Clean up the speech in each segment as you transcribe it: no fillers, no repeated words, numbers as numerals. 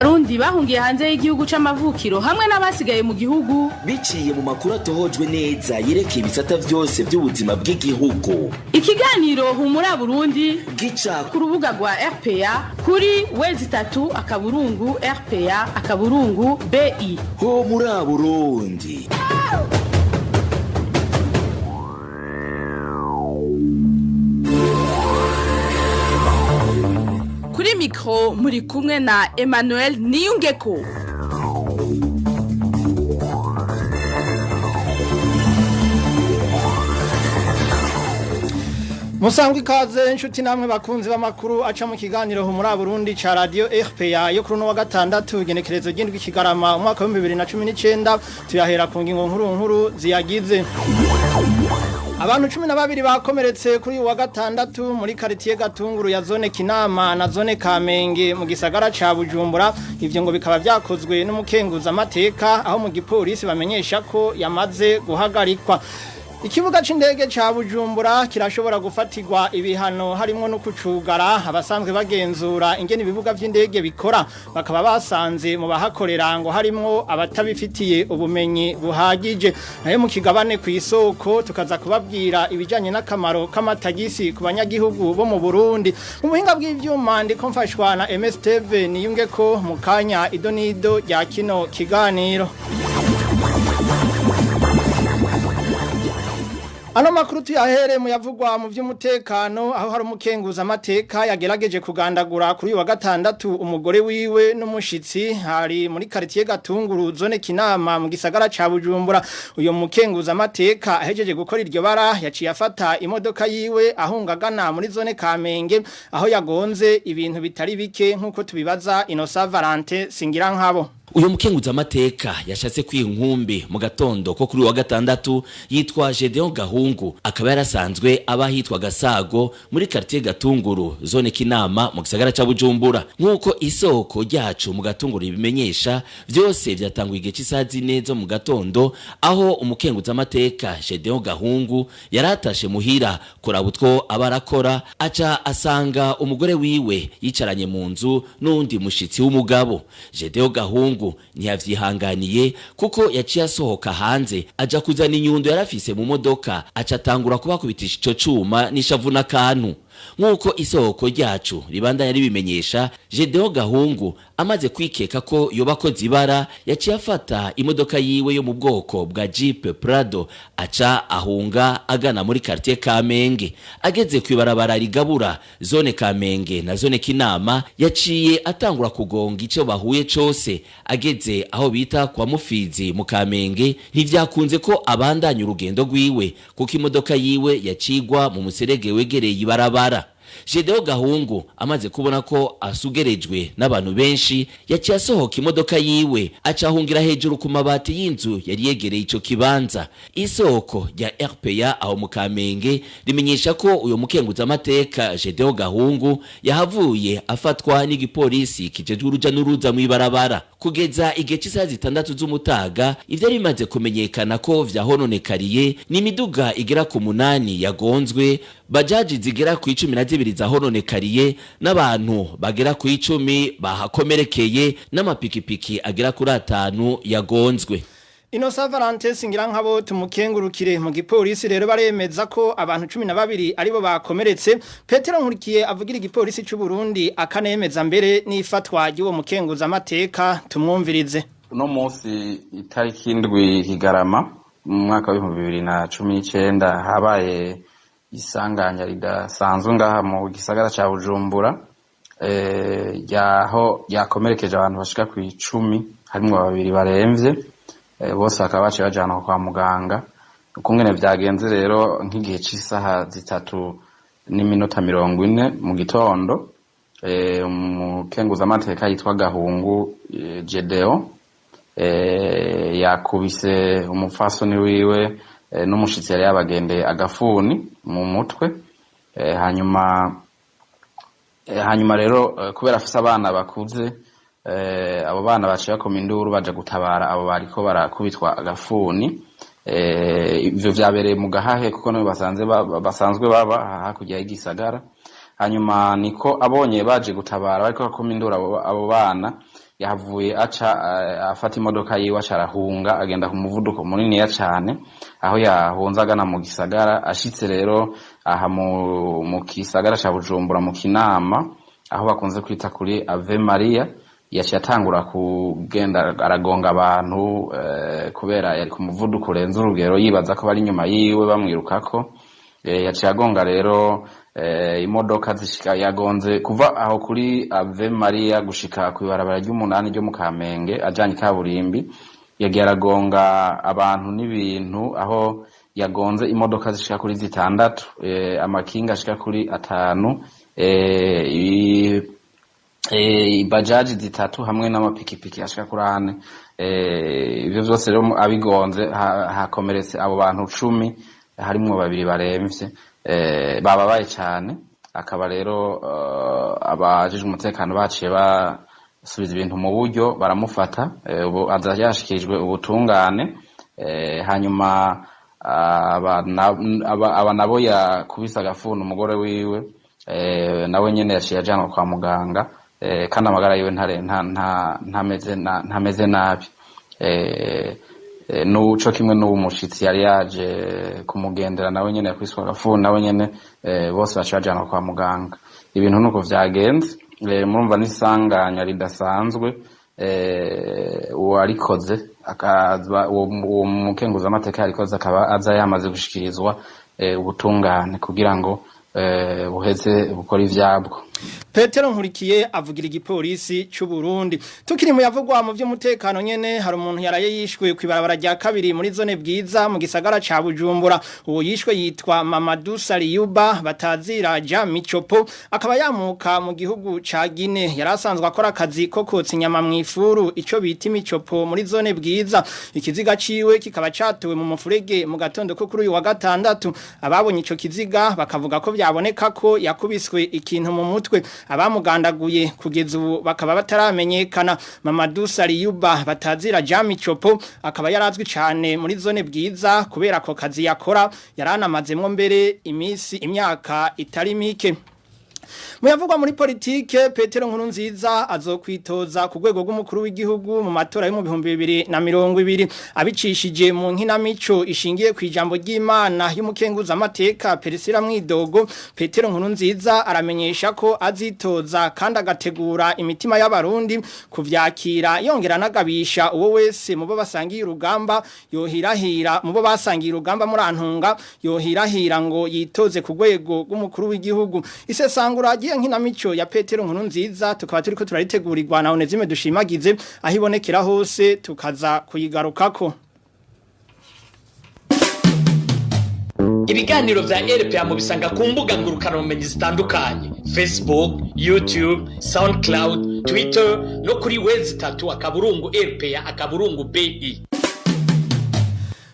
Abarundi bahungiye hanze y'igihugu c'amavukiro hamwe n'abasigaye mu gihugu. Biciye mu makuru atohojwe neza yerekeye ibisata vyose vy'ubuzima bw'igihugu. Ikiganiro Humura Burundi gica ku rubuga rwa RPA kuri w3.rpa.bi. Ho muri Burundi. Kuri mikro muri kumwe na Emmanuel Niyungeko. Musangwa ikaze inshuti namwe bakunzi b'amakuru aca mu kiganiro Humura Burundi ca Radio RPA yo kuri uno wa gatandatu, igenekerezo ry'indwi Kigarama umwaka wa 2019. Tuyahera ku ngingo nkuru nkuru ziyagize. Abantu 12 bakomeretse kuri uyu wa gatandatu muri quartier Gatunguru ya zone Kinama na zone Kamenge mu gisagara ca Bujumbura. Ivyo ngo bikaba vyakozwe n'umukenguza amateka, aho mu gipolisi bamenyesha ko yamaze guhagarikwa. Ikibuga c'indege ca Bujumbura kirashobora gufatirwa ibihano, harimwo no kucugara. Abasanzwe bagenzura ingene ibibuga vy'indege bikora bakaba basanze mu bahakorera ngo harimwo abatabifitiye ubumenyi buhagije. Nayo mu kigabane ku isoko tukaza kubabwira ibijanye n'akamaro k'amatagisi ku banyagihugu bo mu Burundi. Mu buhinga bw'ivyuma ndiko mfashwa na MSTV Niyunge ko mu kanya idonido rya kino kiganiro. Ano makuru tuyahere mu yavugwa mu vy'umutekano, aho hari umukenguza amateka yagerageje kugandagura kuri uyu wa gatandatu umugore wiwe n'umushitsi hari muri quartier Gatunguru, zone Kinama, mu gisagara ca Bujumbura. Uyo mukenguza amateka ahejeje gukora iryo bara yaciye afata imodoka yiwe ahungagana muri zone Kamenge, aho yagonze ibintu bitari bike, nkuko tubibaza Innocent Valentin Singirankabo. Uyo mukenguza amateka yashatse kwinkumbi mu gatondo ko kuri wa gatandatu yitwa Gedeon Gahungu, akaba yarasanzwe aba hitwa Gasago muri quartier Gatunguru, zone Kinama, mu gisagara ca Bujumbura. Nkuko isoko ryacu mu Gatunguru ibimenyesha, vyose vyatanguye igihe c'isaha 4 zo mu gatondo, aho umukenguza amateka Gedeon Gahungu yaratashe muhira kuraba utwo aba arakora, aca asanga umugore wiwe yicaranye mu nzu n'undi mushitsi w'umugabo. Gedeon Gahungu ntiyavyihanganiye kuko yaciye asohoka hanze aja kuzana inyundo yarafise mu modoka, aca atangura kubakubitisha ico cuma n'ishavu n'akantu. Nk'uko isoko ryacu ribandanya ribimenyesha, Gedeon Gahungu amaze kwikeka ko yoba akoze ibara yaciye afata imodoka yiwe yo mu bwoko bwa Jeep Prado, aca ahunga agana muri quartier Kamenge. Ageze kw'ibarabara rigabura zone Kamenge na zone Kinama yaciye atangura kugonga ico bahuye cose. Ageze aho bita kwa Mufizi mu Kamenge ntivyakunze ko abandanya urugendo rwiwe, kuko imodoka yiwe yacigwa mu muserege wegereye ibarabara. Gedeon Gahungu amaze kubona ko asugerejwe n'abantu benshi yaciye asohoka imodoka yiwe, aca ahungira hejuru ku mabati y'inzu yari yegereye ico kibanza. Isoko rya RPA aho mu Kamenge rimenyesha ko uyo mukenguza amateka Gedeon Gahungu yahavuye afatwa n'igipolisi kijejwe uruja n'uruza mw'ibarabara. Kugeza igihe c'isaha 6 z'umutaga, ivyari bimaze kumenyekana ko vyahononekariye ni imiduga igera ku 8 yagonzwe, bajaji zigera ku 12 zahononekariye, n'abantu bagera ku 10 bahakomerekeye, n'amapikipiki agera kuri 5 yagonzwe. Innocent Valentin Singirankabo tumukengurukire. Mu gipolisi rero baremeza ko abantu 12 aribo bakomeretse. Petero Nkurikiye avugira igipolisi c'u Burundi akanemeza mbere n'ifatwa ry'uwo mukenguza amateka, tumwumvirize. Uno munsi itariki 7 Kigarama mu mwaka wa 2019 habaye isanganya ridasanzwe ngaha mu gisagara ca Bujumbura, ryaho ryakomerekeje abantu bashika ku 10, harimwo babiri baremvye, bose bakaba baciye bajanwa kwa muganga. Ukungene vyagenze rero, nk'igihe c'isaha 3:40 mu gitondo, umukenguzamateka yitwa Gahungu Gedeon yakubise umupfasoni wiwe n'umushitsi yari yabagendeye agafuni mu mutwe. Hanyuma rero, kubera afise abana bakuze, abo bana baciye bakoma induru baja gutabara abo bariko barakubitwa agafuni. Ivyo vyabereye mu Gahahe, kuko nibo basanzwe baba hakurya y'igisagara. Hanyuma niko abonye baje gutabara bariko bakoma induru abo bana. Yahavuye aca afata imodoka yiwe, aca arahunga, agenda ku muvuduko muniniya cane, aho yahunze agana mu gisagara. Ashitse rero aha mu gisagara ca Bujumbura, mu Kinama, aho bakunze kwita kuri Ave Maria, yaciye atangura kugenda aragonga abantu, kubera yari ku muvuduko urenze urugero, yibaza ko bari inyuma yiwe bamwirukako. Yaciye agonga rero imodoka zishika, yagonze kuva aho kuri Ave Maria gushika kw'ibarabara ry'umunani ryo mu Kamenge, ajanye ikaburimbi. Yagiye aragonga abantu n'ibintu, aho yagonze imodoka zishika kuri zitandatu, amakinga ashika kuri atanu, ibajaji zitatu hamwe n'amapikipiki ashika kuri ane. Ivyo vyose rero abigonze, hakomeretse abo bantu 10, harimwo babiri baremvye, bababaye cane. Akaba rero abajejwe umutekano baciye basubiza ibintu mu buryo, baramufata. Ubu aza yashikirijwe ubutungane. Hanyuma aba nabo yakubise agafuni umugore wiwe, nawe nyene yaciye ajanwa kwa muganga, kandi amagara yiwe ntameze nabi. Nuco kimwe n'uwo mushitsi yari yaje kumugendera, nawe nyene yakwiswe agafuni, nawe nyene, bose baciye bajanwa kwa muganga. Ibintu nuko vyagenze. Murumva n'isanganya ridasanzwe. Uwarikoze akaza, uwo mukenguzamateka yarikoze, akaba aza yamaze gushikirizwa ubutungane kugira ngo buheze bukora ivyabwo. Petero Nkurikiye avugira igipolisi c'u Burundi. Tukiri mu yavugwa mu vy'umutekano nyene, hari umuntu yaraye yishwe kw'ibarabara rya kabiri muri zone Bwiza mu gisagara ca Bujumbura. Uwo yishwe yitwa Mamadou Saliyuba batazira Ja Michopo, akaba yamuka mu gihugu ca Guinea. Yari asanzwe akora akazi ko kotsa inyama mu ifuru, ico bita imichopo, muri zone Bwiza. Ikiziga ciwe kikaba catowe mu mufurege mu gatondo ko kuri uyu wa gatandatu. Ababonye ico kiziga bakavuga ko vyaboneka ko yakubiswe ikintu mu mutwe. Abamugandaguye kugeza ubu bakaba bataramenyekana. Mamadou Saliyuba batazira Jami Chopo akaba yarazwi cyane muri zone Bwiza kubera ako kazi yakora, yaranamazemwo mbere imisi imyaka itari mike. Muyavugwa muri politike, Petero Nkurunziza azokwitoza ku rwego rw'umukuru w'igihugu mu matora yo mu 2020, abicishije mu nkinamico ishingiye ku ijambo ry'Imana y'umukenguza amateka Perisira Mwidogo. Petero Nkurunziza aramenyesha ko azitoza kandi agategura imitima y'abarundi kuvyakira, yongera anagabisha uwo wese mu bo basangiye urugamba yohirahira, mu bo basangiye urugamba muri antunga, yohirahira ngo yitoze ku rwego rw'umukuru w'igihugu. Isesangura agiye nkinamico ya Petero Nkurunziza tukaba turiko turaritegurirwa na Onezime Dushimagize, aho ibonekera hose tukaza kuyigarukako. Ibiganiro vya RPA mubisanga ku mbuga ngurukanabumenyi zitandukanye: Facebook, YouTube, SoundCloud, Twitter no kuri www.rpa.bi.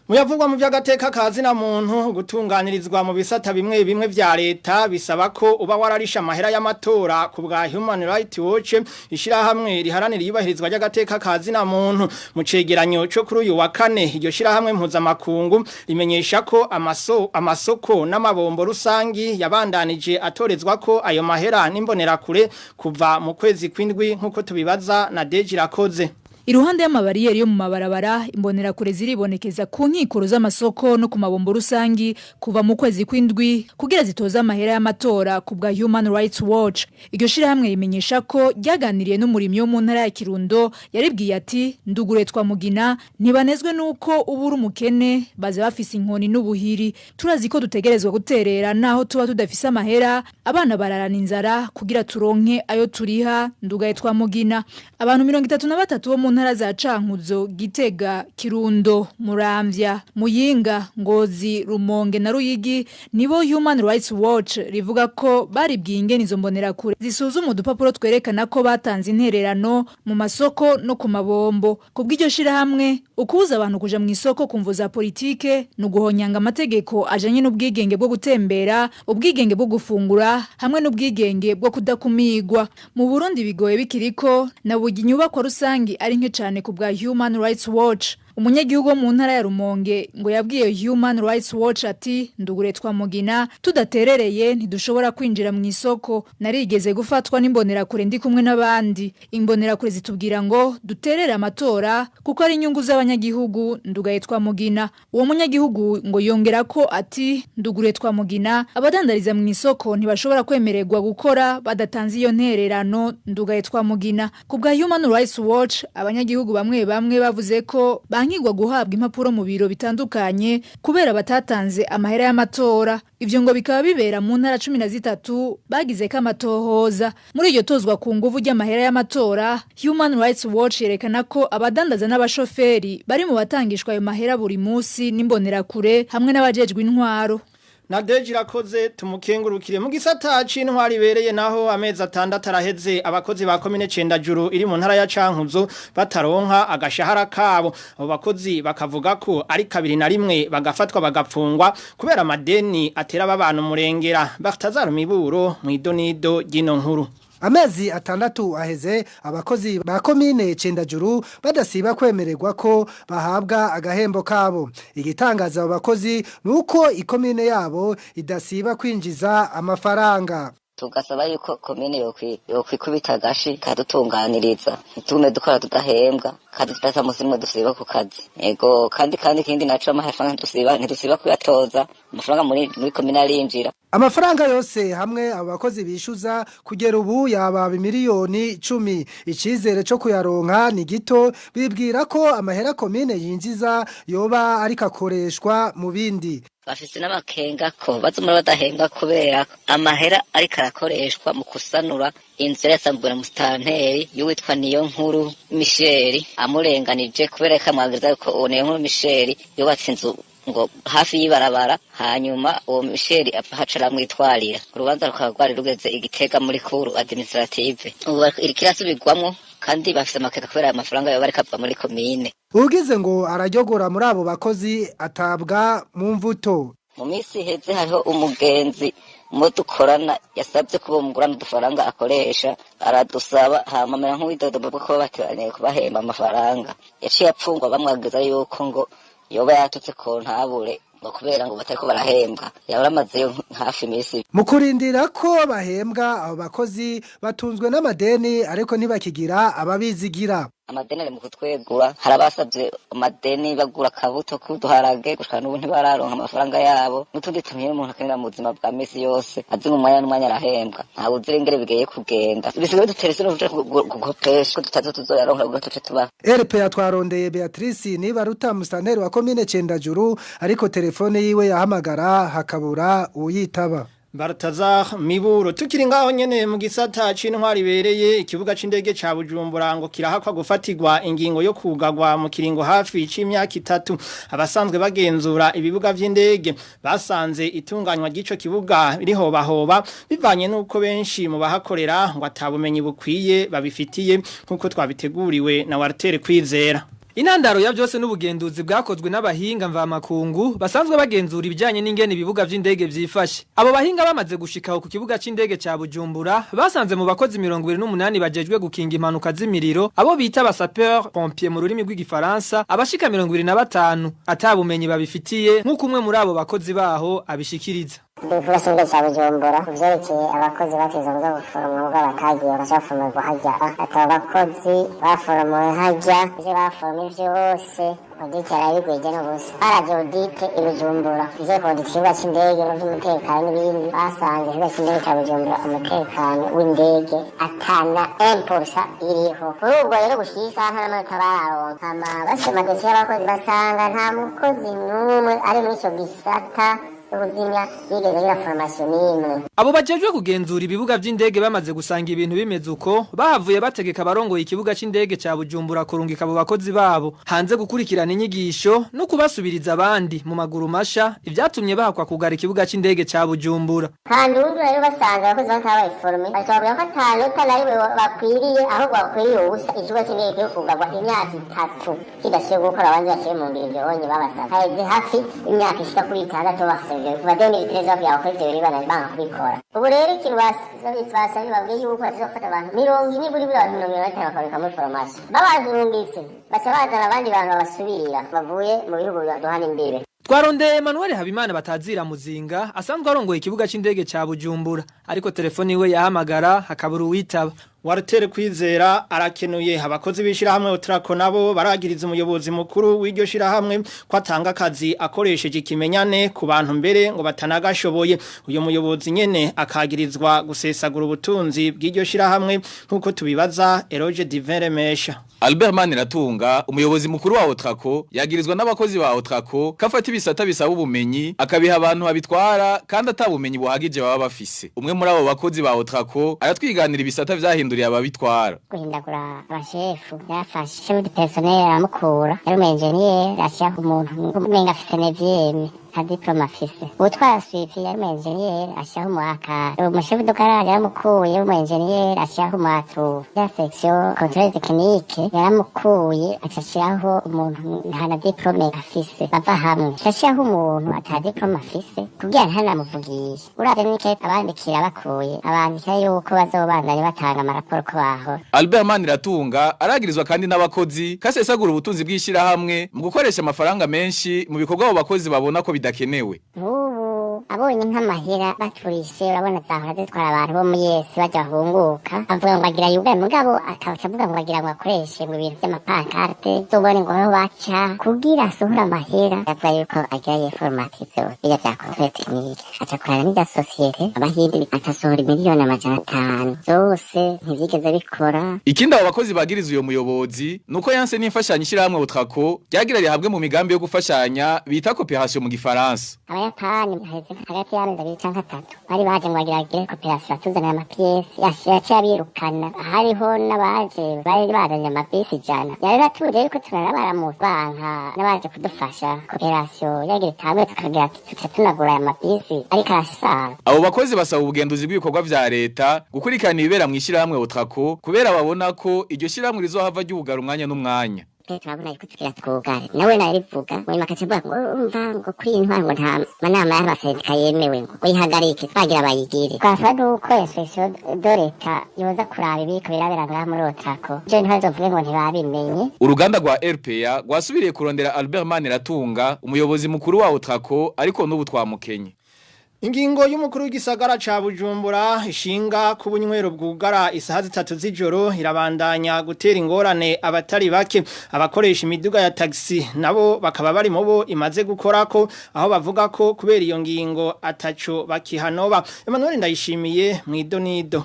Muyavugwa mu by'agateka kazi na muntu, gutunganirizwa mu bisata bimwe bimwe vya leta bisaba ko uba wararisha amahera y'amatora. Ku bwa Human Rights Watch, ishirahamwe riharanira iyubahirizwa ry'agateka kazi na muntu, mu cegeranyo cyo kuri uyu wa kane, iryo shirahamwe mpuzamakungu rimenyesha ko amasoko n'amabombo rusangi yabandanije atorezwa ko ayo mahera n'imbonerakure kuva mu kwezi kw'indwi, nk'uko tubibaza na Deji Rakoze. Iruhande y'amabariyeri yo mu mabarabara, imbonerakure ziribonekeza ku nkikoro z'amasoko no ku mabombo rusangi kuva mu kwezi kw'indwi kugira zitoze amahera y'amatora. Ku bwa Human Rights Watch, iryo shirahamwe rimenyesha ko ryaganiriye n'umurimyi wo mu ntara ya Kirundo, yaribwiye ati: "Ndugure twa mugina, ntibanezwe nuko ubu uri umukene, baza bafise inkoni n'ubuhiri. Turazi ko dutegerezwa guterera naho tuba tudafise amahera, abana bararana inzara kugira turonke ayo turiha, ndugaye twa mugina." Abantu 33 bo mu ntara za Cankuzo, Gitega, Kirundo, Muramvya, Muyinga, Ngozi, Rumonge na Ruyigi nibo Human Rights Watch rivuga ko baribwiye ingene izo mbonerakure zisuzuma udupapuro twerekana ko batanze intererano mu masoko no ku mabombo. Kubw'iryo shirahamwe, ukubuza abantu kuja mu isoko ku mvo za politike ni uguhonyanga amategeko ajanye n'ubwigenge bwo gutembera, ubwigenge bwo gufungura hamwe n'ubwigenge bwo kudakumigwa. Mu Burundi bigoye bikiriko na burya inyubakwa rusangi ari nke cane. Ku bwa Human Rights Watch, Umunyagihugu wo mu ntara ya Rumonge ngo yabwiye Human Rights Watch ati: "Ndugure Twamugina, tudaterereye ntidushobora kwinjira mu isoko. Narigeze gufatwa n'imbonerakure ndi kumwe n'abandi. Imbonerakure zitubwira ngo duterere amatora kuko ari inyungu z'abanyagihugu. Ndugaye Twamugina." Uwo munyagihugu ngo yongera ko ati: "Ndugure Twamugina, abadandariza mu isoko ntibashobora kwemererwa gukora badatanze iyo ntererano. Ndugaye Twamugina." Ku bwa Human Rights Watch, abanyagihugu bamwe bamwe bavuze ko bankigwa guhabwa impapuro mu biro bitandukanye kubera batatanze amahera y'amatora. Ivyo ngo bikaba bibera mu ntara 13 bagize kamatohoza. Muri iryo tozwa ku nguvu ry'amahera y'amatora, Human Rights Watch yerekana ko abadandaza n'abashoferi bari mu batangishwa ayo mahera buri munsi n'imbonerakure hamwe n'abajejwe intwaro. Na Deji irakoze, tumukengurukire. Mu gisata c'intwari ibereye naho, amezi 6 araheze abakozi ba komine Cendajuru iri mu ntara ya Cankuzo bataronka agashahara kabo. Abo bakozi bakavuga ko ari kabiri na rimwe bagafatwa bagapfungwa kubera amadeni atera abantu murengera. Bartazaro Miburo mu idonido ry'ino nkuru. Amezi 6 aheze abakozi ba komine Cendajuru badasiba kwemererwa ko bahabwa agahembo kabo. Igitangaza abo bakozi nuko ikomine yabo idasiba kwinjiza amafaranga. Tugasaba yuko komine yokwikubita agashi kadutunganiriza, ntitugume dukora tudahembwa kandi tudasa musi mwe dusiba ku kazi. Ego, kandi ikindi naco, amafaranga ntidusiba kuyatoza. Amafaranga muri komine arinjira. Amafaranga yose hamwe abo bakozi bishuza kugera ubu yaba 10 miliyoni. Icizere co kuyaronka ni gito, bibwira ko amahera komine yinjiza yoba ariko akoreshwa mu bindi. Bafise n'amakenga ko bazumara badahembwa kubera amahera ariko arakoreshwa mu kusanura inzu yari na musitanteri y'uwitwa Niyo Nkuru Misheli, amurenganije kubera ko amwagiriza ko uwo Niyo Nkuru Misheli yubatse inzu ngo hafi y'ibarabara. Hanyuma uwo Misheli ahaca aramwitwarira, urubanza rukaba rwari rugeze Igitega muri cour administrative. Ubu iriko irasubirwamwo kandi bafise amakenga kubera ayo mafaranga yoba ariko ava muri komine. Ugize ngo arajyogora muri abo bakozi atabwa mu mvuto. Mu minsi iheze hariho umugenzi mu dukorana yasabye ko bomugurana udufaranga akoresha, aradusaba, hama amera nk'uwidodoba ko bateraniye kubahemba amafaranga. Yaciye apfungwa, bamwageza yuko ngo yoba yatutse ko ntabure ngo kubera ngo batariko barahembwa. Yaba amazeyo hafi iminsi. Mu kurindira ko bahembwa, abo bakozi batunzwe n'amadeni, ariko ntibakigira ababizigira. Amadeni ari mu kutwegura. Hari abasabye amadeni bagura akabuto k'uduharage, gushika n'ubu ntibararonka amafaranga yabo, n'utundi tuntu umuntu akenera mu buzima bwa misi yose, azi mu mwanya n'umwanya arahembwa. Ntawe uzi ingene bigiye kugenda. Bisigaye dutera isoni kuja gukopesha ko tutazi tuzoyaronka kugira tuce tubaho. RPA twarondeye Beatrice Nibaruta, musitanteri wa komine Cendajuru, ariko telefone yiwe yahamagara hakabura uyitaba. Bartazar Miburo, tukiri ngaho nyene mu gisata c'intwari ibereye, ikibuga c'indege ca Bujumbura ngo kirahakwa gufatirwa ingingo yo kugagwa mu kiringo hafi c'imyaka 3. Abasanzwe bagenzura ibibuga vy'indege basanze itunganywa ry'ico kibuga rihobahoba bivanye nuko benshi mu bahakorera ngo atabumenyi bukwiye babifitiye, nkuko twabiteguriwe na Walter Kwizera. Intandaro ya byose n'ubugenduzi bwakozwe n'abahinga mvamakungu basanzwe bagenzura ibijyanye n'ingene ibibuga vy'indege vyifashe. Abo bahinga bamaze gushikaho ku kibuga c'indege ca Bujumbura, basanze mu bakozi 28 bajejwe gukinga impanuka z'imiriro, abo bita ba sapeur pompier mu rurimi rw'igifaransa, abashika 25 atabumenyi babifitiye, nk'uko umwe muri abo bakozi baho abishikiriza. Ikibuga cy'indege cya Bujumbura, ku byerekeye abakozi bateze kuza guforoma ubwo batagiye bakaca baforomерwa hajya, ati abo bakozi baforomowe hajya, ivyo baforomye vyose audit yarabigwije n'ubusa. Baraje audit i Bujumbura ivyo audit ikibuga cy'indege no vy'umutekano n'ibindi, basanze ikibuga cy'indege cya Bujumbura umutekano w'indege atana 1% iriho. Kuri ubwo rero gushika isaha nta n'amanota bararonka. Hama basoma dosiye y'abakozi, basanga nta mukozi n'umwe ari muri ico gisata ubuzimya yigeze agira formation n'imwe. Abo bajejwe kugenzura ibibuga vy'indege bamaze gusanga ibintu bimeze uko, bahavuye bategeka abarongoye ikibuga c'indege ca Bujumbura kurungika abo bakozi babo hanze gukurikirana inyigisho no kubasubiriza abandi mu maguru masha, ivyatumye bahakwa kugara ikibuga c'indege ca Bujumbura. Kandi ubu rero basanze abakozi batabaye formés, bashobora ko ata nota na rimwe bakwiriye, ahubwo bakwiriye ubusa. Ikibuga cy'indege kiri kugarwa imyaka 3 kidasubiye gukora, abanzi bashyire mu ngiro ibyo bonye babasaba. Haheze hafi imyaka ishika kuri 6 basaba. Ivyo kuva 2013 bavuga bakora ivyo bintu banga kubikora. Ubu rero ikintu basabye, babwiye yuko bazofata abantu 40, buri abantu 45 bakabika muri formation. Babazurungitse, baca bazana abandi bantu babasubirira bavuye mu bihugu duhana imbibe. Twarondeye Emmanuel Habimana batazira Muzinga, asanzwe arongoye ikibuga c'indege ca Bujumbura, ariko telefone iwe yahamagara hakabura uwitaba. Walter Kwizera arakenuye. Abakozi b'ishirahamwe Otrako nabo baragiriza umuyobozi mukuru w'iryo shirahamwe ko atanga akazi akoresheje ikimenyane ku bantu, mbere ngo batanagashoboye. Uyo muyobozi nyene akagirizwa gusesagura ubutunzi bw'iryo shirahamwe, nkuko tubibaza Eroge Divin Remesha. Albert Maniratunga, umuyobozi mukuru wa Otrako, yagirizwa n'abakozi ba Otrako kafata ibisata bisaba ubumenyi akabiha abantu babitwara kandi atabumenyi buhagije baba bafise. Umwe muri abo bakozi ba Otrako aratwiganira ibisata vyahinduriye ababitwara. Guhindagura abashefu, yarafashe chef de personnel aramukura, yari umu engineer, ashyiraho umuntu umenga afise neuvième, nta diplôme afise. Uwutwara suivi yari umu engineer, ashyiraho umu aka. Umushefu de garage yaramukuye, yari umu engineer, ashyiraho umu atu ya section contrôle technique, yaramukuye aca ashyiraho umuntu nta na diplôme afise. Bava hamwe aca ashyiraho umuntu ata diplôme afise kugira ntanamuvugishe. Uravye n'ikete abandikira bakuye, abandikira yuko bazobandanya batanga amaraporo ko bahora. Albert Maniratunga aragirizwa kandi n'abakozi kasesagura ubutunzi bw'ishirahamwe mu gukoresha amafaranga menshi mu bikorwa abo bakozi babona ko bidakenewe. Nk'ubu abonye nk'amahera baturishe, urabona zahora zitwara abantu bo muri yesi bajya bahunguka, avuga ngo agira yugare, mugabo akaca avuga ngo agira ngo akoreshe mu bintu vy'amapancarte, zobone ngo aho baca kugira asohore amahera. Avuga yuko agira yiformatize birya vya contrôle technique, aca akorana n'irya société abahindi, acasohora 500 miliyoni zose, ntivyigeze bikora. Ikindi abo bakozi bagiriza uyo muyobozi nuko yanse n'imfashanyo ishirahamwe Otrako ryagira rihabwe mu migambi yo gufashanya bita coopération mu gifaransa. Abayapani haheze hagati y'amezi 2 canke 3 bari baje ngo bagira bagire coopération, batuzanira amapièces, yaciye abirukana. Hariho n'abaje bari bazanye amabisi 100, yari batuje yuko turarabaramutwanka n'abaje kudufasha coopération yagira itangwe, tukagira tuca tunagura aya mabisi, ariko arasara. Abo bakozi basaba ubugenduzi bw'ibikorwa vya leta gukurikirana ibibera mu ishirahamwe Otrako, kubera babona ko iryo shirahamwe rizohava ryugara umwanya n'umwanya. Twe turabona yuko tugira twugare, nawe narivuga mu nyuma akaca avuga ngo urumva ngo kuri iyi ntwaro ngo nta manama y'abasendika yemewe, ngo uyihagarike twagira bayigire. Twasaba nuko inspection de l'État yoza kuraba ibiriko birabera ngaha muri Otrako, ivyo ntibazovuge ngo ntibabimenye. Uruganda rwa RPA rwasubiriye kurondera Albert Maniratunga, umuyobozi mukuru wa Otrako, ariko n'ubu twamukenye. Ingingo y'umukuru w'igisagara ca Bujumbura ishinga ku bunywero bwugara isaha 3 z'ijoro irabandanya gutera ingorane abatari bake. Abakoresha imiduga ya taxi nabo bakaba bari mu bo imaze gukorako, aho bavuga ko kubera iyo ngingo ataco bakihanoba. Emmanuel Ndayishimiye mwidonido.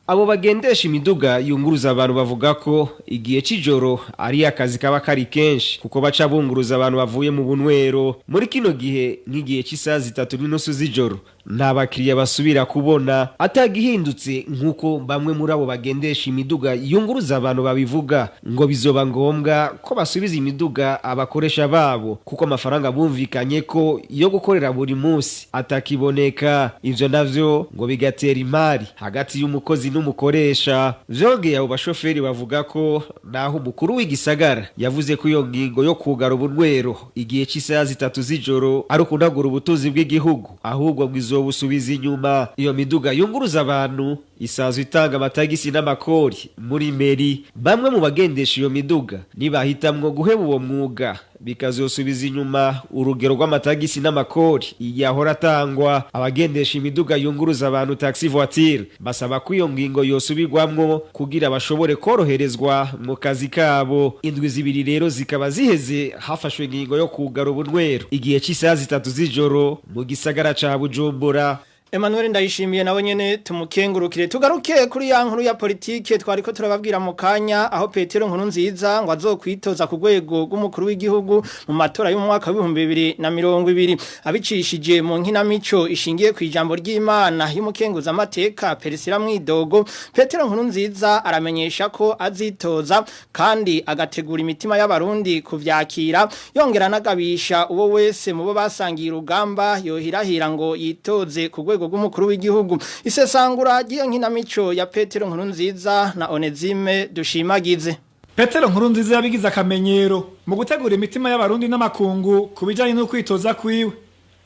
Abo bagendesha imiduga yunguruza abantu bavuga ko igihe c'ijoro ari akazi kaba kari kenshi, kuko baca bunguruza abantu bavuye mu bunywero. Muri kino gihe, nk'igihe c'isaha 3:30 z'ijoro, nta bakiriya basubira kubona atagihindutse, nk'uko bamwe muri abo bagendesha imiduga yunguruza abantu babivuga. Ngo bizoba ngombwa ko basubiza imiduga abakoresha babo, kuko amafaranga bumvikanye ko yo gukorera buri munsi atakiboneka. Ivyo navyo ngo bigatera imari hagati y'umukozi n'umukoresha. Vyongeye, abo bashoferi bavuga ko naho umukuru w'igisagara yavuze ko iyo ngingo yo kugara ubunywero igihe c'isaha 3 z'ijoro ari ukunagura ubutunzi bw'igihugu, ahubwo ngo izobusubiza inyuma. Iyo miduga yunguruza abantu isanzwe itanga amatagisi n'amakori muri mairie. Bamwe mu bagendesha iyo miduga nibahitamwo guheba uwo mwuga, bikazosubiza inyuma urugero rw'amatagisi n'amakori yahora atangwa. Abagendesha imiduga yunguruza abantu, taxi voiture, basaba ko iyo ngingo yosubirwamwo kugira bashobore koroherezwa mu kazi kabo. Indwi 2 rero zikaba ziheze hafashwe ingingo yo kugara ubunywero igihe c'isaha 3 z'ijoro mu gisagara ca Bujumbura. Emmanuel Ndayishimiye nawe nyene tumukengurukire. Tugaruke kuri ya nkuru ya politike twariko turababwira mu kanya, aho Petero Nkurunziza ngo azokwitoza ku rwego rw'umukuru w'igihugu mu matora y'umwaka wa 2020, abicishije mu nkinamico ishingiye ku ijambo ry'Imana y'umukenguza amateka Perisira Mwidogo. Petero Nkurunziza aramenyesha ko azitoza kandi agategura imitima y'abarundi kuvyakira, yongera anagabisha uwo wese mu bo basangiye urugamba yohirahira ngo yitoze ku rwego rw'umukuru w'igihugu. Isesangura ry'iyo nkinamico ya Petero Nkurunziza na Onezime Dushimagize. Petero Nkurunziza yabigize akamenyero mu gutegura imitima y'abarundi n'amakungu ku bijanye no kwitoza kwiwe.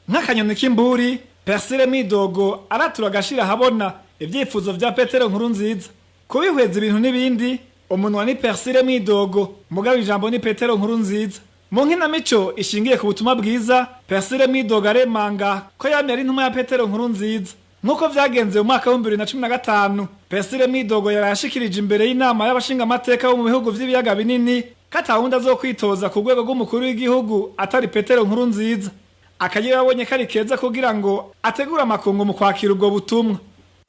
Nk'akanyoni k'imburi, Persile Mwidogo aratura agashira ahabona ibyifuzo vya Petero Nkurunziza. Kubihweza ibintu n'ibindi, umunwa ni Persile Mwidogo, mugabo ijambo ni Petero Nkurunziza. Mu nkinamico ishingiye ku butumwa bwiza, Persile Mwidogo aremanga ko yamye ari intumwa ya Petero Nkurunziza. Nk'uko vyagenze mu mwaka wa 2015, Persile Mwidogo yarashikirije imbere y'inama y'abashingamateka bo mu bihugu vy'ibiyaga binini ko atawundi azokwitoza ku rwego rw'umukuru w'igihugu atari Petero Nkurunziza. Akagira yabonye kari keza kugira ngo ategure amakungu mu kwakira ubwo butumwa.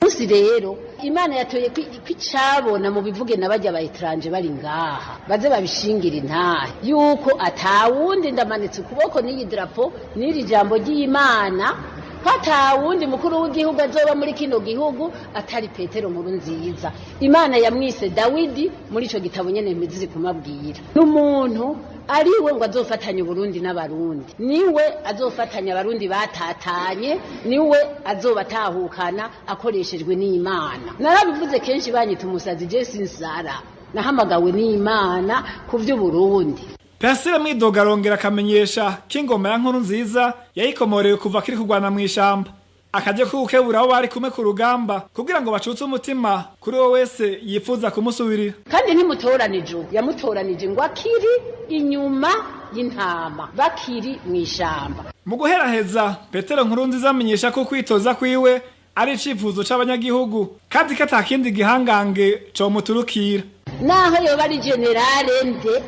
Musi rero Imana yatoye kwicabona mu bivuge n'abajya ba étranger bari ngaha baze babishingira intahe yuko atawundi. Ndamanitse ukuboko n'iyi drapo n'iri jambo ry'Imana ko atawundi mukuru w'igihugu azoba muri kino gihugu atari Petero Nkurunziza. Imana yamwise Dawidi muri ico gitabo nyene mpizizi kumabwira. N'umuntu ariwe ngo azofatanya Uburundi n'Abarundi, niwe azofatanya Abarundi batatanye, niwe azobatahukana akoreshejwe n'Imana. Narabivuze kenshi, banyita umusazi. Je sinsara, nahamagawe n'Imana ku vy'Uburundi. Persile Mwidogo arongera akamenyesha ko ingoma ya Nkurunziza yayikomorewe kuva kiri kurwana mw'ishamba. Akajya kuwukebura abo bari kumwe ku rugamba kugira ngo bacutse umutima kuri uwo wese yifuza kumusubirira. Kandi ntimutoranije ubu, yamutoranije ngo akiri inyuma y'intama, bakiri mw'ishamba. Mu guheraheza, Petero Nkurunziza amenyesha ko kwitoza kwiwe ari icifuzo c'abanyagihugu kandi ko atakindi gihangange comuturukira. Naho yoba ari général nde,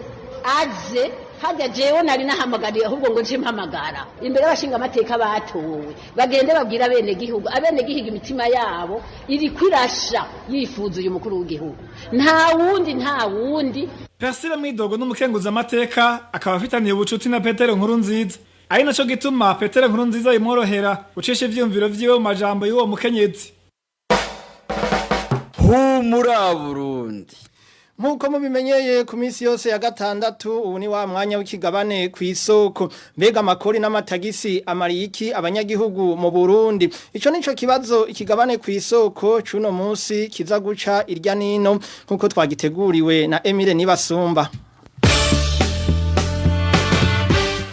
aze hajya. Jewe nari nahamagariye ahubwo ngo nje mpamagara imbere y'abashinga amateka batowe, bagende babwira abene gihugu. Abene gihugu imitima yabo iri kwirasha yifuza uyu mukuru w'igihugu, nta wundi, nta wundi. Persile Mwidogo n'umukenguza amateka, akaba afitaniye ubucuti na Petero Nkurunziza, ari naco gituma Petero Nkurunziza bimworohera gucisha ivyiyumviro vyiwe mu majambo y'uwo mukenyezi. Humura Burundi! Nkuko mubimenyeye, ku minsi yose ya gatandatu ubu ni wa mwanya w'ikigabane ku isoko. Mbega amakori n'amatagisi amariye iki abanyagihugu mu Burundi? Ico nico kibazo ikigabane ku isoko cuno munsi kiza guca irya nino, nkuko twagiteguriwe na Emile Nibasumba.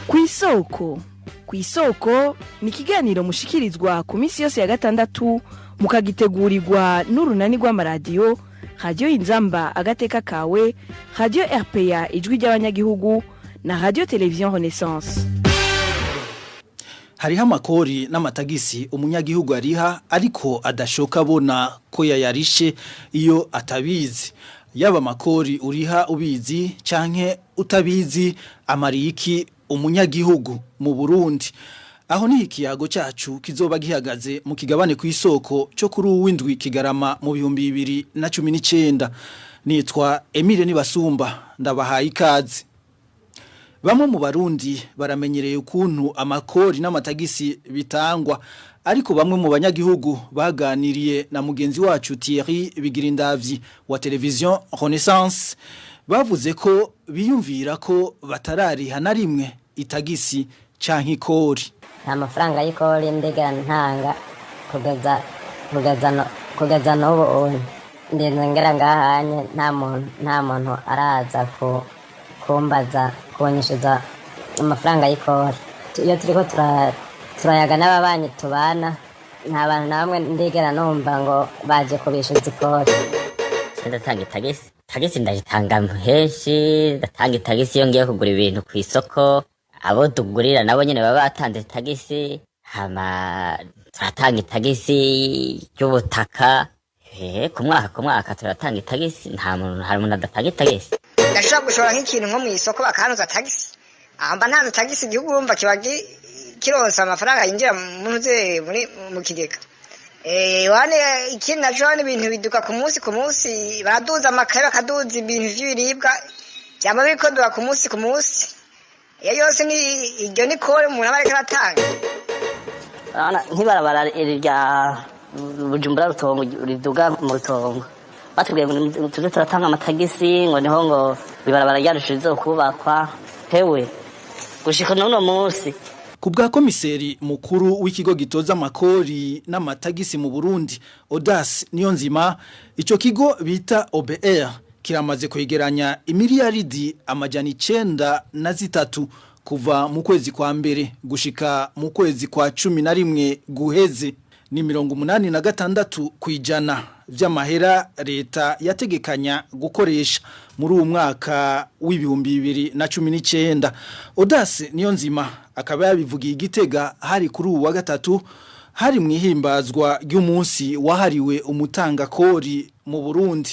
Ku isoko, ku isoko ni ikiganiro mushikirizwa ku minsi yose ya gatandatu, mukagitegurirwa n'urunani rw'amaradiyo Radiyo Inzamba Agateka Kawe, Radiyo RPA Ijwi ry'Abanyagihugu na Radiyo Televiziyo Renaissance. Hariho amakori n'amatagisi umunyagihugu ariha ariko adashoka abona ko yayarishe iyo atabizi. Yaba amakori uriha ubizi canke utabizi, amariye iki umunyagihugu mu Burundi? Aho ni ikiyago cyacu kizoba gihagaze mu kigabane ku isoko cyo kuri uwindwi Kigarama mu 2019. Nitwa Emile Nibasumba, ndabahaye ikaze. Bamwe mu Barundi baramenyereye ukuntu amakori n'amatagisi bitangwa, ariko bamwe mu banyagihugu baganiriye na mugenzi wacu Thierry Bigirindavyi wa Television Renaissance bavuze ko biyumvira ko batarariha na rimwe itagisi canke ikori. Nta mafaranga y'ikori ndigera ntanga kugeza no kugeza n'ubu unye ndinze ngera ngahanye, nta muntu araza kumbaza kunyishyuza amafaranga y'ikori. Iyo turiko turayaga n'ababanyi tubana, nta bantu na bamwe ndigera numva ngo baje kubishyuza ikori. Ndatanga itagisi. Tagisi ndayitanga henshi. Ndatanga itagisi iyo ngiye kugura ibintu ku isoko, abo tugurira nabo nyene baba batanze tagisi. Hama turatanga itagisi ry'ubutaka. Hehe, ku mwaka ku mwaka turatanga itagisi. Nta muntu, hari umuntu adatanga itagisi? Ndashobora gushora nk'ikintu nko mu isoko bakantuza tagisi, aho mba ntanze tagisi, igihugu urumva kiba kironsa amafaranga yinjira mu ntuze muri mu kigega. Wane ikindi naco ni ibintu biduka ku munsi ku munsi, baraduza amakaye, bakaduza ibintu vy'ibiribwa, vyama biriko biduka ku munsi ku munsi. Iyo yose ni iryo ni kore umuntu aba ariko aratanga. Urabona nk'ibarabara iri rya Bujumbura Rutongo riduga mu Rutongo, batubwiye ngo tuze turatanga amatagisi, ngo niho ngo ibarabara ryacu rizokubakwa. Hewe, gushika n'uno munsi. Ku bwa komiseri mukuru w'ikigo gitoza amakori n'amatagisi mu Burundi, Odas Niyonzima, ico kigo bita OBR kiramaze kwegeranya imiliyaridi 903. Kuva mu kwezi kwa mbere gushika mu kwezi kwa 11 guheze ni 86% vy'amahera leta yategekanya gukoresha muri uwo mwaka w'ibihumbi 2019. Odasi niyo nzima akaba yabivugiye Igitega hari kuri uwa gatatu, hari mu ihimbazwa ry'umunsi wahariwe umutangakori mu Burundi.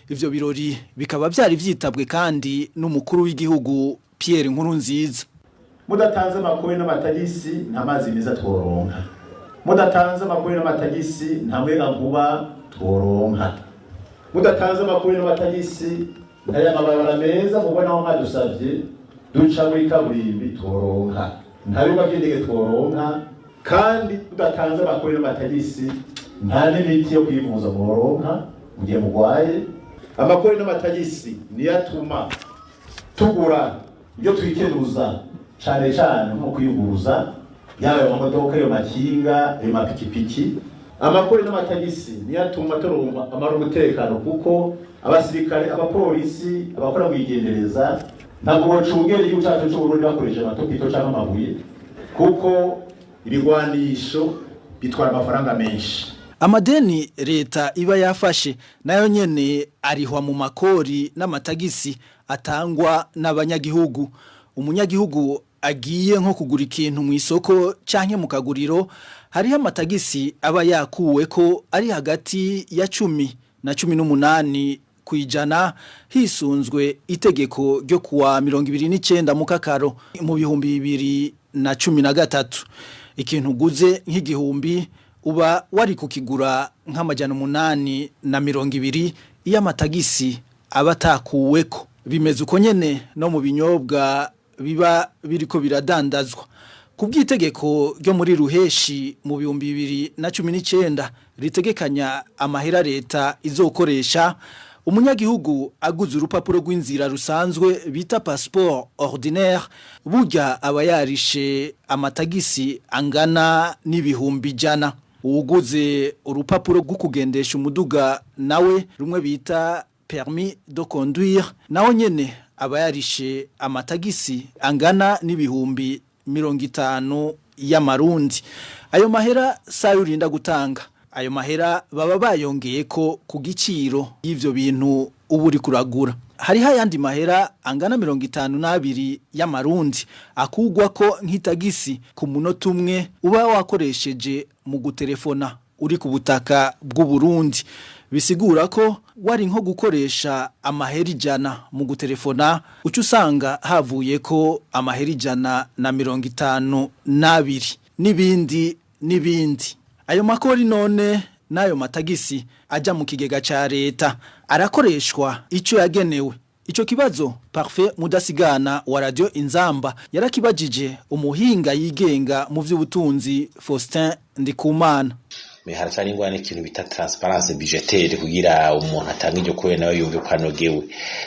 Ivyo birori bikaba byari vyitabwe kandi n'umukuru w'igihugu Pierre Nkurunziza. Mudatanze amakori n'amatagisi nta mazi meza tworonka, mudatanze amakori n'amatagisi nta muyagankuba tworonka, mudatanze amakori n'amatagisi ntaya mabarabara meza mubona aho mwadusavye duca muri kaburimbi tworonka, nta bibuga vy'indege tworonka, kandi mudatanze amakori n'amatagisi nta n'imiti yo kwivuza mworonka mu gihe mugwaye. Amakori n'amatagisi niyo atuma tugura ibyo twikenuza cane cane nko kwiyuguruza, yaba ayo mamodoka, ayo makinga, ayo mapikipiki. Amakori n'amatagisi niyo atuma turonka amara umutekano, kuko abasirikare, abapolisi, abakora mu igendereza ntabwo bocungera igihugu cacu c'Uburundi bakoresheje amatopito canke amabuye, kuko ibigwanisho bitwara amafaranga menshi. Amadeni leta iba yafashe nayo nyene arihwa mu makori n'amatagisi atangwa n'abanyagihugu. Umunyagihugu agiye nko kugura ikintu mu isoko canke mu kaguriro, hariho amatagisi aba yakuwe ko ari hagati ya 10 na 18% hisunzwe itegeko ryo kuwa 29 mu kakaro mu 2013. Ikintu uguze nk'igihumbi uba wari kukigura nk'amajana 820 iyo amatagisi aba atakuweko. Bimeze uko nyene no mu binyobwa biba biriko biradandazwa. Ku bw'itegeko ryo muri Ruheshi mu 2019 ritegekanya amahera leta izokoresha, umunyagihugu aguze urupapuro rw'inzira rusanzwe bita passeport ordinaire, burya aba yarishe amatagisi angana n'ibihumbi 100. Uwuguze urupapuro rwo kugendesha umuduga nawe rumwe bita permis de conduire, naho nyene aba yarishe amatagisi angana n'ibihumbi 50 y'amarundi. Ayo mahera sayo urinda gutanga, ayo mahera baba bayongeye ko ku giciro y'ivyo bintu uba uri kuragura. Hariho ayandi mahera angana 52 y'amarundi akugwa ko nk'itagisi ku munota umwe uba wakoresheje mu gutelefona uri ku butaka bw'u Burundi. Bisigura ko wari nko gukoresha amahera 100 mu gutelefona, uca usanga havuye ko amahera 152 n'ibindi n'ibindi. Ayo makori none n'ayo matagisi aja mu kigega ca leta arakoreshwa ico yagenewe. Ico kibazo Parfait Mudasigana wa Radio Inzamba yarakibajije umuhinga yigenga mu vy'ubutunzi Faustin Ndikumana. Haracari ingorane ikintu bita transparence budgetaire, kugira umuntu atanga iryo kore nawe yumve ko anogewe.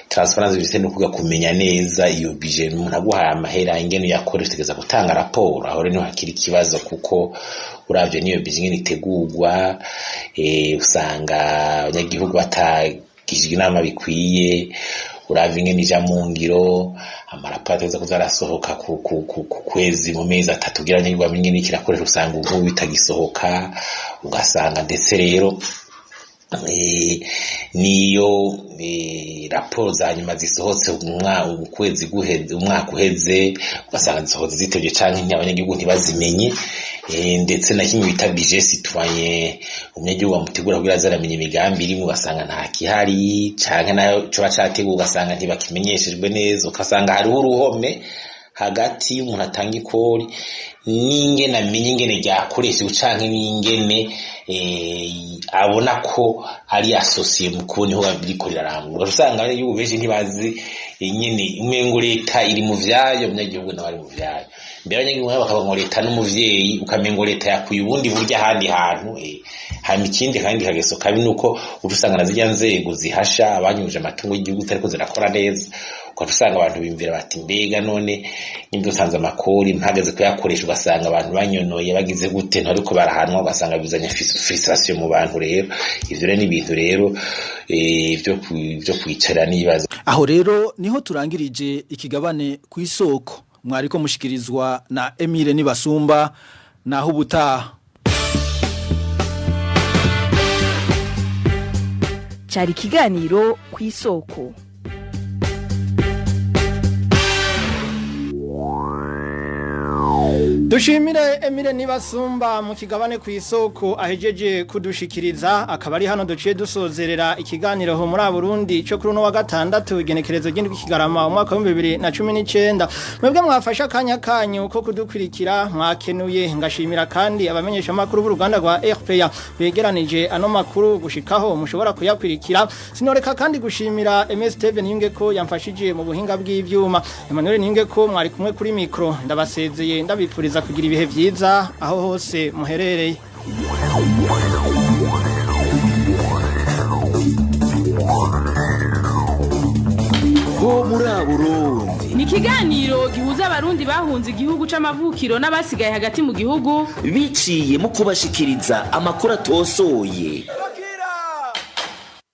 Transparence budgetaire ni ukuvuga kumenya neza iyo budget umuntu aguhaye amahera ingene uyakoresha, utegereza gutanga raporo. Aho rero niho hakiri ikibazo, kuko uravye niyo budget ingene itegurwa, usanga abanyagihugu batagishijwe inama bikwiye. Uravye ingene ija mu ngiro, amaraporo ategereza kuza arasohoka ku kwezi, mu mezi atatu, kugira abanyagihugu bamenye ingene kirakoresha, usanga ubu bitagisohoka. Ugasanga ndetse rero niyo raporo za nyuma zisohotse ukwezi guheze, umwaka uheze, ugasanga zisohotse zitevye canke abanyagihugu ntibazimenye. Ndetse na kimwe bita budget citoyen, umunyagihugu bamutegura kugira aze aramenya imigambi irimwo, ugasanga nta kihari, canke nayo coba categuwe ugasanga ntibakimenyeshejwe neza. Ugasanga hariho uruhome hagati y'umuntu atanga ikori n'ingene amenye ingene ryakoreshejwe, canke n'ingene abona ko ari associé mu kubona iho biriko rirarangurwa. Usanga abanyagihugu benshi ntibazi nyene, umengo leta iri mu vyayo, umunyagihugu nawe ari mu vyayo. Mbere abanyagihugu nabo bakavuga ngo leta n'umuvyeyi, ukamengo leta yakuye ubundi buryo ahandi hantu. Hanyuma ikindi kandi kageso kabi nuko uca usanga na zirya nzego zihasha abanyuje amatungo y'igihugu zitariko zirakora neza. Ukaca usanga abantu bimvira bati mbega none nimba usanze amakori mpagaze kuyakoresha, ugasanga abantu banyonoye bagize gute, ntariko barahanwa, ugasanga bizanye frustration mu bantu. Rero ivyo rero ni ibintu rero vyo kwicarira n'ibibazo. Aho rero niho turangirije ikigabane ku isoko. Mwariko mushikirizwa na Emile Nibasumba naho ubutaha. Cyari ikiganiro ku isoko. Dushimire Emile Nibasumba mu kigabane ku isoko ahejeje kudushikiriza, akaba ari hano duciye dusozerera ikiganiro ho muri Burundi cyo kuri uno wa gatandatu igenekerezo ry'indwi kigarama umwaka wa 2019. Mwebwe mwafasha akanya kanyu ko kudukurikira mwakenuye, ngashimira kandi abamenyesha makuru b'uruganda rwa RPA begeranije ano makuru gushikaho mushobora kuyakurikira. Sinoreka kandi gushimira MS Steven Yungeko yamfashije mu buhinga bw'ivyuma, Emmanuel Niyungeko mwari kumwe kuri micro, ndabasezeye ndabipfuriza kugira ibihe vyiza aho hose muherereye. Ho muri Burundi ni ikiganiro gihuza abarundi bahunze igihugu c'amavukiro n'abasigaye hagati mu gihugu biciye mu kubashikiriza amakuru atosoye.